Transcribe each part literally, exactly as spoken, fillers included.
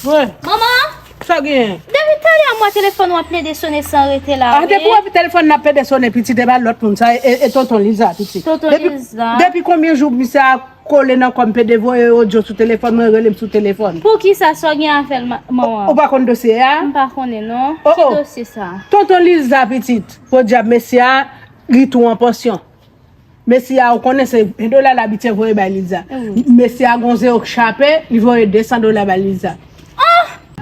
Wi. Manman, sa genyen? Depi talè a m wè telefòn w ap plede sone san rete la. Ah, depi w wè telefòn nan ap plede sone, pitit, e pa lòt moun sa, e, e tonton Liza, pitit. Tonton Liza. Depi konbyen jou misye a kole nan kò m, plede voye odyo sou telefòn mwen, rele m sou telefòn? Poukisa, sa w gen avè l, manman? Ou pa konn dosye a? M pa konnen non. Ki dosye sa? Tonton Liza, pitit, podyab mesye a, li tou an pansyon. Mesye a, ou konnen se ven dola l abitye voye bay Liza. Mesye a gon zewo k chape, li voye de san dola bay Liza.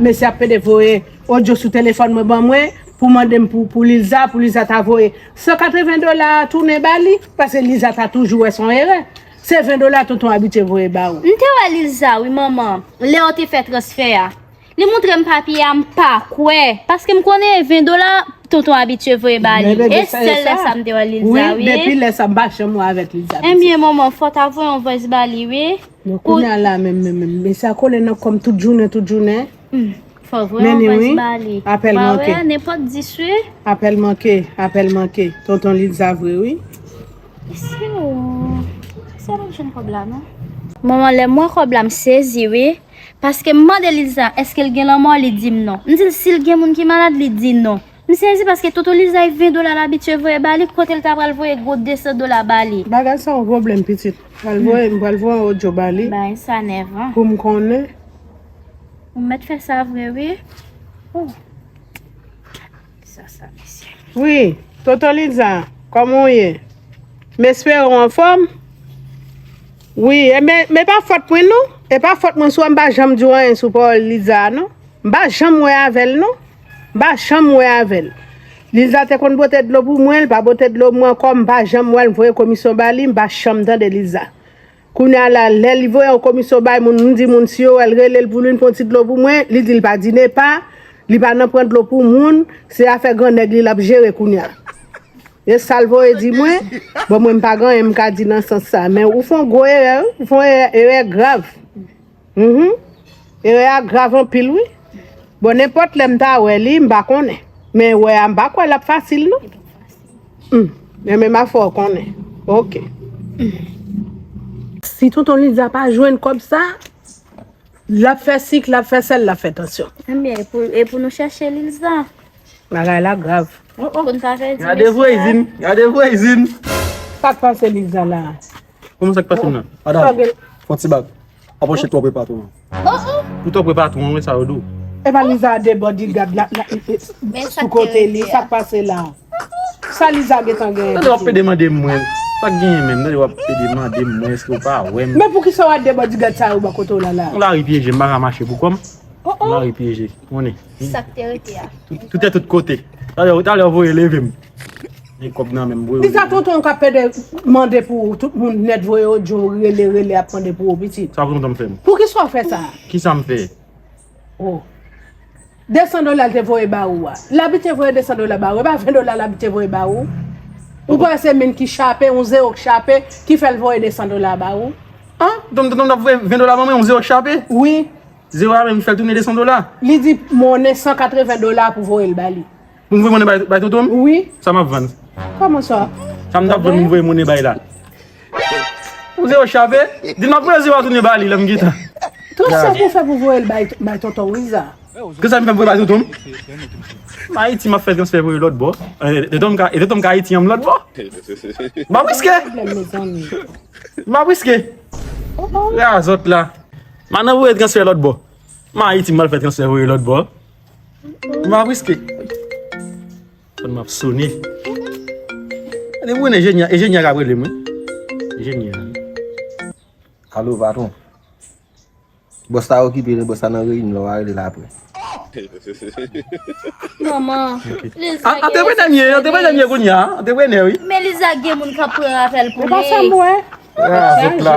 Mesye a plede voye odyo sou telefòn mwen ban mwen pou mande m pou, pou Liza, pou Liza ta voye san katreven dola a tounen ba li, paske Liza ta toujou wè se yon erè. Se ven dola tonton abitye voye ba ou. M te wè Liza, wi, manman, lè w te fè transfè a. Li montre m papye a, m pa kwè. Paske m konnen ven dola tonton abitye voye ba li. E sèl lè sa m te wè Liza, wi. Depi lè sa m pa janm wè avèk Liza. Ebyen, manman, fò w ta voye yon voice ba li, wi. Men kounye a la, menm, menm, menm, mesye a kole nan kò m tout jounen, tout jounen. Fò w voye yon voice ba li. Apèl manke. Nenpòt dis, wi. Apèl manke, apèl manke. Tonton Liza vre, wi. Se ou. Sa pa jwenn kòb la, non? Manman, lè m wè kòb la, m sezi, wi. Paske m mande Liza, èske l gen lanmò, li di m non. M di l, si l gen moun ki malad, li di non. M sezi paske tonton Liza, e ven dola l abitye voye ba li, kote l ta pral voye gwo de san dola ba li? Bagay sa yon pwoblèm, pitit. Pral voye, m pral voye yon odyo ba li. Bagay sa nèvan. Pou m konnen. Ou mèt fè sa vre, wi. Oh. Sa, sa, mesye. Wi, tonton Liza, kòman w ye? M espere w anfòm. Wi, e men, men pa fòt mwen, non. E pa fòt mwen si w wè m pa janm di w anyen sou pawòl Liza a, non. M pa janm wè avè l, non. M pa janm wè avè l. Liza te konn pote dlo pou mwen, li pa pote dlo pou mwen ankò, m pa janm wè l, m voye komisyon ba li, m pa janm tande Liza. Kounye a la, lè li voye yon komisyon bay moun, m di moun si yo wè l, rele l pou li, l pran ti dlo pou mwen, li di l pa di nepa, li pa nan pran dlo pou moun, se afè gran nèg li l ap jere kounye a. E sa l voye di mwen, bon, mwen m pa gen anyen m ka di nan sans sa, men ou fè yon gwo erè, wi, ou fè yon erè, erè grav. Mhm. Erè a grav anpil, wi. Bon, nenpòt lè m ta wè li, m pa konnen. Men wè a, m pa kwè l ap fasil, non. Hmm. Men, men m a fè w konnen. Ok. Si tonton Liza pa jwenn kòb sa, l ap fè sik, l ap fè sèl, l ap fè tansyon. Ebyen, e pou, e pou nou chèche Liza. Bagay la grav. Oh, oh. Pou n pa pèdi mesye a. Gade vwezin, gade vwezin. Sa k pase Liza la? Kòman sa k pase m nan? Madanm, fè yon ti bak. Anpòche twòp repa tou. Pou twòp repa tou, wi, sa yo di w. E pa Liza a de bodyguard la, la, e, e, sou kote li, sa k pase la? Sa Liza gentan genyen? Tande w ap pede mande m mwen. Sa k genyen menm? Tande w ap pede mande m mwen, èske w pa wè m? Men poukisa w a de bodyguard sa yo bò kote w la la? Yon lari pyeje m, m pa ka mache pou kò m. Yon lari pyeje. Konnen. Sa k te rete a. Tout, tout è tout kote. Talè, talè w voye leve m. Gen kòb nan men m, voye. Li sa tonton w k ap pede mande pou tout moun nèt voye odyo, rele, rele, ap mande pou ou, pitit. Sa pou tonton m fè m? Poukisa w fè sa? Kisa m fè? Oh. De san dola l te voye ba ou a. L abitye voye de san dola ba ou. E pa ven dola l abitye voye ba ou. Ou kwè se min ki chape, yon zewo k chape, ki fè l voye de san dola ba ou? An? Tonton, tonton m t ap voye ven dola ban mwen, yon zewo k chape? Wi. Zewo a menm ki fè l tounen de san dola. Li di monnen san katreven dola pou voye l ba li. Pou m voye monnen bay, bay tonton m? Wi. Sa m ap vann? Kòman sa? Sa m t ap vann pou m voye monnen bay la. Yon zewo chape. Di l m ap voye zewo a tounen ba li lè m gentan. Transfè pou fè pou voye l bay, bay tonton Wiza. Ki sa m fè m voye bay tonton m? M Ayiti, m ap fè transfè voye lòt bò. E tonton m ka, e tonton m ka Ayiti an m lòt bò. M ap riske. Pwoblèm, mezanmi. M ap riske. Oh, oh. Razòt la. M a nan voye transfè lòt bò. M Ayiti, m al fè transfè voye lòt bò. M ap riske. Fòn m ap sone. Gade pou enjenyè, enjenyè k ap rele m, wi. Enjenyè a, wi. Alo, patwon. Bòs la okipe, bòs la nan reyinyon, w a rele l apre. Manman, ok. Lisa, a, antreprenè m ye, antreprenè m ye kounye a, antreprenè, wi. Men Lisa gen moun k ap pran apèl pou li. Ou pa sanble wè. Ah, zòt la.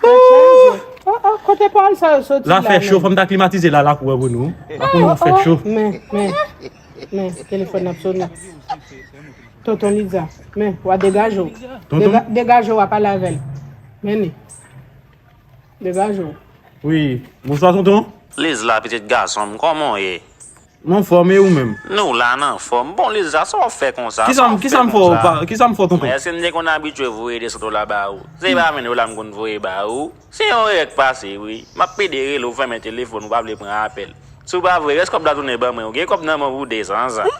Oh, oh, kote pawòl sa yo soti la menm? La fè cho, fò m ta klimatize la, lakou a pou nou. Lakou nou fè cho. Men, men, men, telefòn nan ap sone. Tonton Liza, men, w a degaje w. Tonton? Dega-, degaje w, w a pale avè l. Men li. Degaje w. Wi, bonswa tonton. Liz la, pitit gason m, kòman w ye? M anfòm, e ou menm? Nou la, n anfòm. Bon, Liza, sa w ap fè konsa? Kisa m fè w, tonton? Men èske m te konn abitye voye de san dola ba ou? Se pa ven dola m konn voye ba ou. Se yon erè k pase, wi. M ap pede rele w, fèmen telefòn ou, pa vle pran apèl. Si w pa voye, rès kòb la tounen ban mwen. Ou gen kòb nan men w pou de san zan.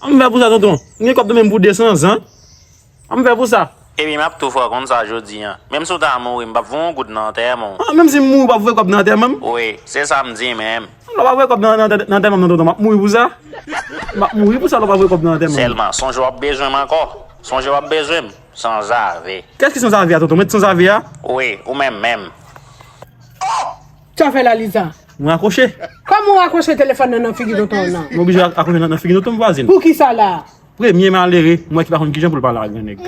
An m fè pou sa, tonton? M gen kòb nan men m pou de san zan. An m fè pou sa? Epi m ap tou fè w konn sa jodi a. Menm si w ta mouri, m p ap voye yon goud nan antèman w. Ah, menm si m mouri, w p ap voye kòb nan antèman m? Wi, se sa m di menm. Lè w pa voye kòb nan, nan, nan antèman m nan, tonton, m ap mouri pou sa? M ap mouri pou sa, lè w pa voye kòb nan antèman m. Sèlman, sonje w ap bezwen m ankò. Sonje w ap bezwen m. Sanzave. Kiyès ki sanzave a, tonton? Mwen t sanzave a? Wi, ou menm menm. Sa fè la, Liza? Mwen rakwoche. Kòman w rakwoche telefòn nan nan figi tonton w nan? Mwen oblije ak-, akwoche nan, nan figi tonton m vwazin. Poukisa la? Premye malere, mwen ki pa konn kijan pou l pale ak gran nèg.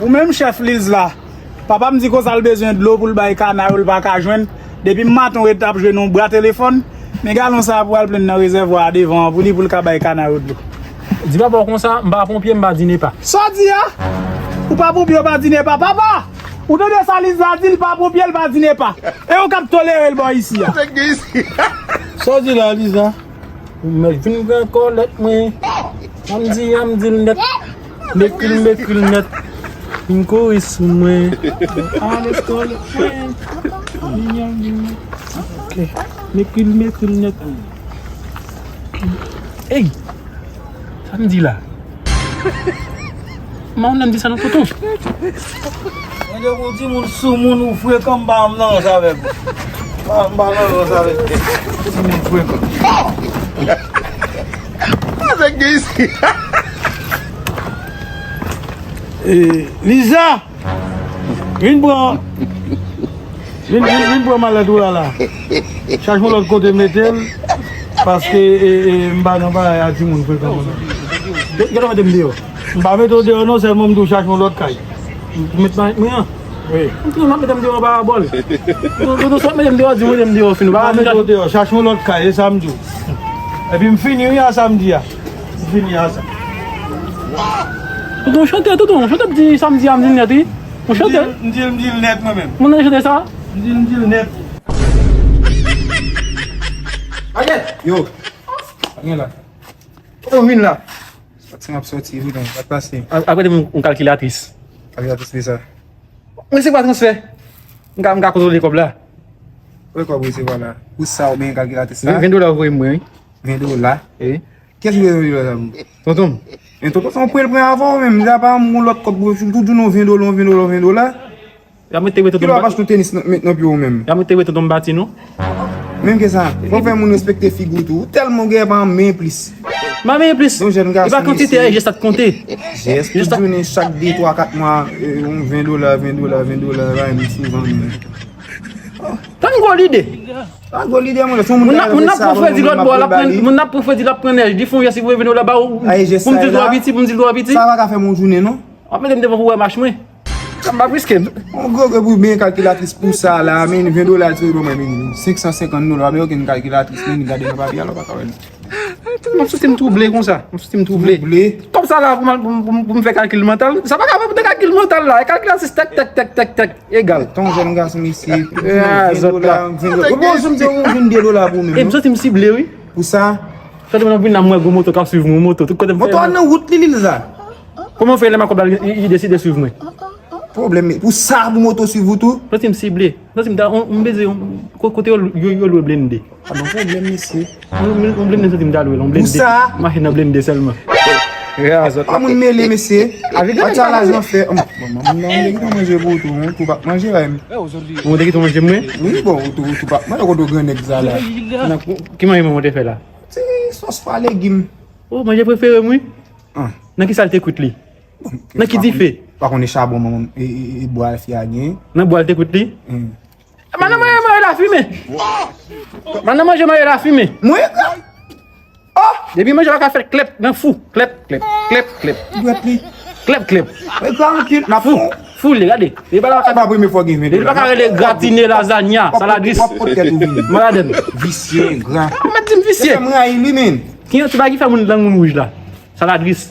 Ou menm chèf Liz la, papa m di konsa l bezwen dlo pou l bay kana yo, l pa ka jwenn. Depi maten w ret ap jwe nan yon bra telefòn, men galon sa a pou al plenn nan rezèvwa a devan an pou li, pou l ka bay kana yo dlo. Di papa w konsa, m pa ponpye, m pa di nepa. Sa w di a? Ou pa ponpye, ou pa di nepa. Papa! Ou tande sa Liza di, l pa ponpye, l pa di nepa. E ou k ap tolere l bò isi a. Sa k gen isi? Sa w di la, Liza? Ou mèt vin pran kòlèt mwen. Samdi a m di l nèt. Mekri l, mekri l nèt. Vin kouri sou mwen. Ale kòlèt mwen. Ok. Mekri l, mekri l nèt. Ey! Sa m di la? Mwen menm di sa nan tonton. Mwen te pou di moun sou moun ou frekan, m pa nan rans avèk ou. M pa, m pa nan rans avèk ti moun frekan. Sa k gen isi? Eh, Liza! Vin pran, vin, vin, vin pran malèt ou la la. Chache yon lòt kote mete l, paske, e, e, m pa nan bagay a timoun frekan mwen. Gen, gen lè w mete m deyò. M pa mete w deyò non, sèlman m di w chache yon lòt kay. Ou met malèt mwen an? Wi. M di w m ap mete m deyò parabòl. Nou, nou, nou sot mete m deyò, di w mete m deyò fini. M pa mete w deyò, chache yon lòt kay, e sa m di w. Epi m fini wi a samdi a. M fini a sa. Tonton, chante, tonton, chante, di samdi a m di l nèt wi. Ou chante? M di l, m di l nèt mwen menm. Moun nan chante sa? M di l, m di l nèt. Yo. Anyen la. Kote w vin la? Sòti m ap sòti wi, donk, sa k pase? A, apre de m, m kalkilatris. Kalkilatris ki sa? Mwen se pa transfè. M ka, m ka kontwole kòb la. Wè kòb ou se pa la. Pou sa ou benyen kalkilatris la? Ven, ven dola ou voye m mwen wi. Ven dola? Wi. Kiyès ki voye ven dola sa pou? Tonton m. Men tonton sa ou pran l pran avè w menm. Li pa yon lòt kòb pou tout jounen yon ven dola, yon ven dola, yon ven dola. Y ap mete wè tonton m. Kilè w ap achte yon tenis nan, met nan pye w menm? Y ap mete wè tonton m bati nou. Menm ke sa, fò w fè moun respekte figi w tou. Ou tèlman ou gen pa menm plis. M pa menm plis. Yon jèn gason. E pa kantite, mesye. Jès la k konte. Jès, tout jounen, chak de, twa, kat mwa, e, yon ven dola, ven dola, ven dola, bay m souvan menm. Tann gwo lide. Tann gwo lide, mwen, se yon moun k ap fè sa, moun ap pran fredi lòt bò, l ap pran, moun ap pran fredi, l ap pran nèj, li fè yon jès, li voye ven dola ba ou, pou m di l twò piti, pou m di l twò piti. Sa pa ka fè m yon jounen, non. W ap mete m devan pou w wè mach mwen. Sa m pa riske. On gwo gwo pou byen kalkilatris pou sa la, men ven dola ti ban mwen, men senk san senkant dola, men okenn kalkilatris, men gade nan papye a, la w pa ka wè l. M ap santi m twouble konsa, m ap santi m twouble. Twouble? Kòb sa la pou m, pou m, pou m, pou m fè kalkil mantal, sa pa ka fè pou te kalkil mantal la, e kalkilatris tèk, tèk, tèk, tèk, tèk, egal. Ton jèn gason, mesye, ven dola, ven dola. Ou bon, si m di w vin de dola pou ou menm, non? E m santi m sible, wi. Pou sa? Sòti mwen vin la, m wè gwo moto k ap swiv mwen, moto, tout kote m fè. Moto a nan wout li, li la. Kòman w fè lè m ak kòb la, li, li deside swiv mwen? Pwoblèm, pou sa, pou moto swiv ou tou? Santi m sible. Santi m ta, on, m bezwen, on, ko-, kote yo, yo, yo lwe blende. A bon pwoblèm, mesye. On, on, on blende, santi m ta lwe l, on blende. Pou sa? Machin nan blende sèlman. Rè a zòt. Pa moun mele, mesye. Avèk atya lajan fè. Bon, moun nan, moun te gentan manje pou ou tou, tou p ap manje, la, m. Moun te gentan manje mwen? Wi, bon, ou tou, ou tou p ap manje, kote w gran nèg sa la. Nan, ki manje mwen te fè la? Ti sòs pa legim. Oh, manje prefere m, wi. An. Nan ki sa l te kwit li? Nan ki dife? Pa konnen chabon manman, e, e, e bwa fi a gen. Nan bwa l te kwit li? Hmm. Madan manje manje lafimen. Madan manje manje lafimen. Mwen? Oh! Depi manje la ka fè klèp nan fou. Klèp, klèp, klèp, klèp. Dwèt li. Klèp, klèp. E gran anpil. Fou. Fou li, gade. Li pa la ka. Se pa premye fwa gen ven dola. Li pa ka rele gratine, lazanya, saladris. W ap pot tèt ou vini. Maladèn. Visye, engra. Ou mèt di m visye. Se fè m rayi li, men. Ki yon ti bagay ki fè moun lang moun wouj la? Saladris.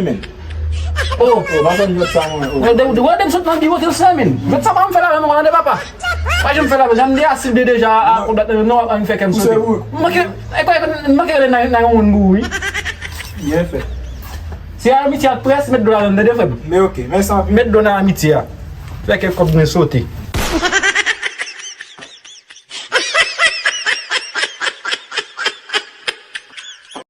Mwen menm. Oh, oh, pa fè m jwèt sa mwen. Oh. Wè de wè de m sot nan biwo te sè men. Jwèt sa pa m fè la menm, wè de papa. Pa janm fè la menm. Jan m de asid de deja a kondat nan non an fè kè m sote. M manke e kwè m manke rele nan nan yon moun pou ou wi. Byen fè. Se amitye ak près met dlo ladan tande frè m. Men ok, mèsi anpil. Met dlo nan amitye a. Fè kè kòb mwen sote.